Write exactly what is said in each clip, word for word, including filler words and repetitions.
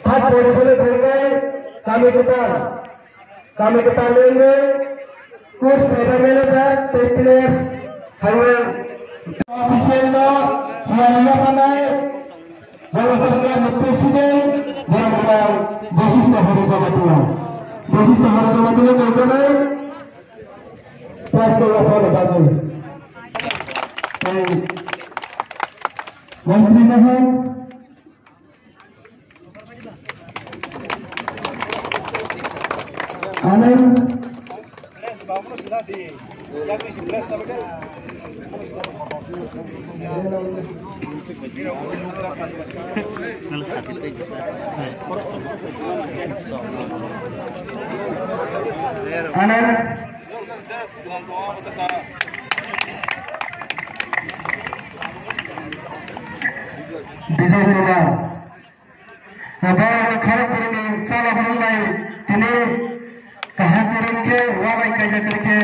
Third position o thangbai Kami Kwtal. Kami Kwtal ni wngwi coach saiba manager tei players haiwi official no hiyani yaphanai Jala Sarkar ni president borok borok Bosista Hari Jamatia. Bosista Hari Jamatia no kaijaknai prize no yaphano bagwi. Tei Mantri Mahal Anand. Anand. Bijay Kumar. Abo Kharagpurni sala phunuknai tini kaham kwrwng khe wabai kaijak kwrwng khe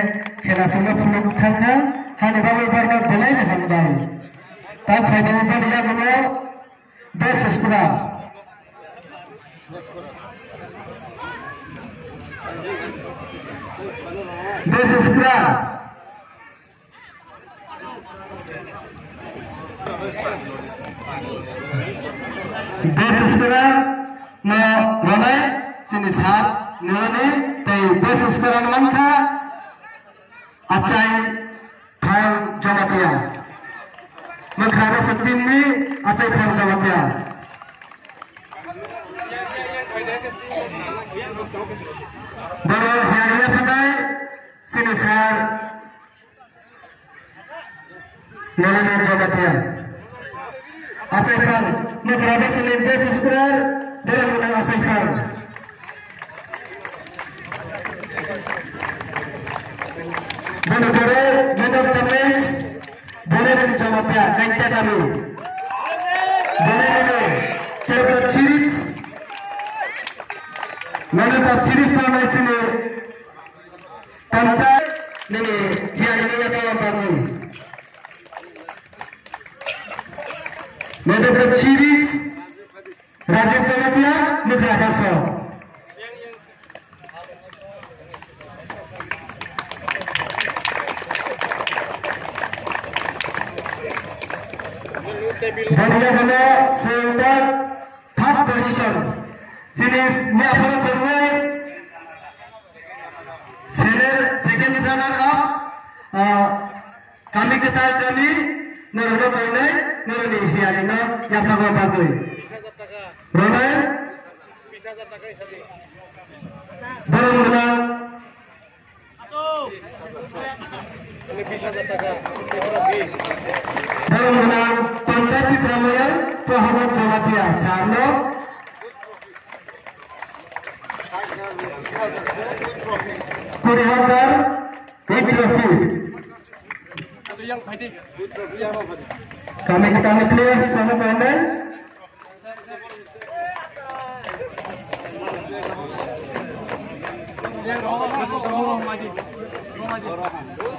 khela songno phunuk thangkha, hani bagwi bohrokno belai no hambai. Tak phaidi boni yagulo best scorer. Best scorer. Best scorer no rwnai chini sir Nirani tei best scorer mankha Achai Thang Jamatia. Mwkhra bwswk team ni Achai Thang Jamatia. Bono hiyani yaphanai chini sir Nalina Jamatia. Achai Thang, Mwkhra Bwswkni best scorer, borok mwnang Achai Thang. Boni pore man of the match, Boleni Jamatia, Kainta Kami. Boleni no, Chepta Series. Nalina Series no naisini. Panchayat nini hiyani ni yasa wa bagwi. Nede the series Rajiv Jamatia, Mwkhra Bwswk. Boni yagulo sengtak third position. Chini ni aphano tongwi senior second runner up, ah, Kami Kwtal Kami, norokno tongnai, norokni hiyani no yasago bagwi. Ronai, borok mwnang Borok mwnang Panchayati Pramoyal Prohobot Jamatia sir no kuri hajar with trophy. Kami Kwtal ni players sono kainai.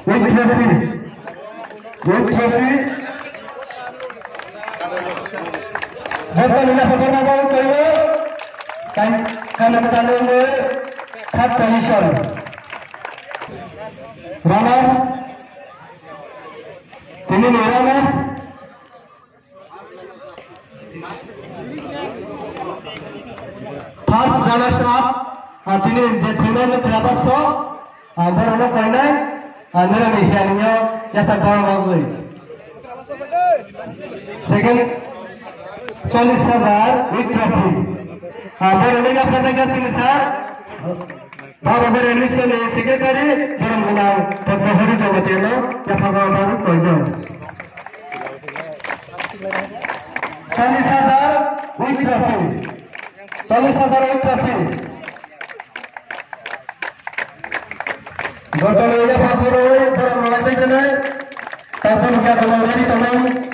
With trophy. With trophy. Joto nila photo na babu koibo. Kan, kan tanu mo third position. Runners. Tini ni runners. First runners up, ah, tini je thwngnaino khwlaibaso, ah, borokno koinai, ah, norokni hiyani o yasak bagwi. Second, chollish hajar with trophy. Ah, borokni yaphar naikha chini sir. Baba Bore Mission ni secretary, borok mwnang Padma Hari Jamatia no yapha bagwi koijak. Chollish hajar with trophy. Chollish hajar with trophy. Joto no yapha khoroi borok mwnang bai janai. Tabuk khe tongo ready tongo,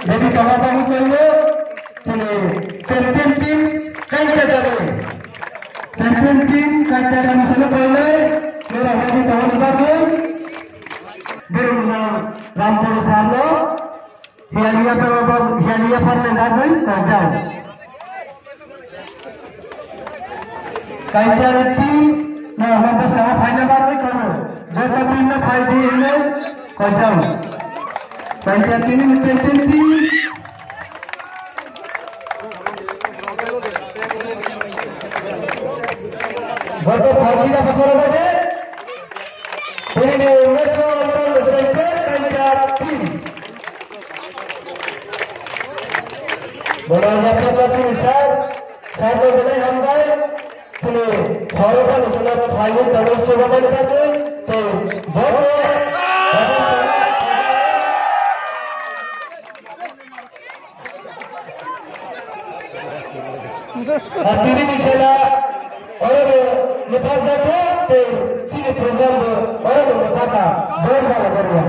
ready tongo, bagwi koinai. Chini champion team Kainta Kami. Champion team Kainta Kami salo koinai. Nora ready tongo ni bagwi. Borok mwnang Rampur Sarlo. Hiyani yaphar, hiyani yaphar ni bagwi koijak. Kaindiani team no hwnba sabo phaina bagwi kono. Joto team no phai di hwnwi koijam. Kaindia team ni champion team. Joto phaikira bosoro bade. Tini ni match o overall champion Kaindia team. Bono yapharma sini sir, sir no belai hambai, sini horo phano sini phaini tangwi sugabani bagwi, tei joto Tini ni khela oro no mwthakjakha tei chini program bo oro no mwthakha. Join bana boriya.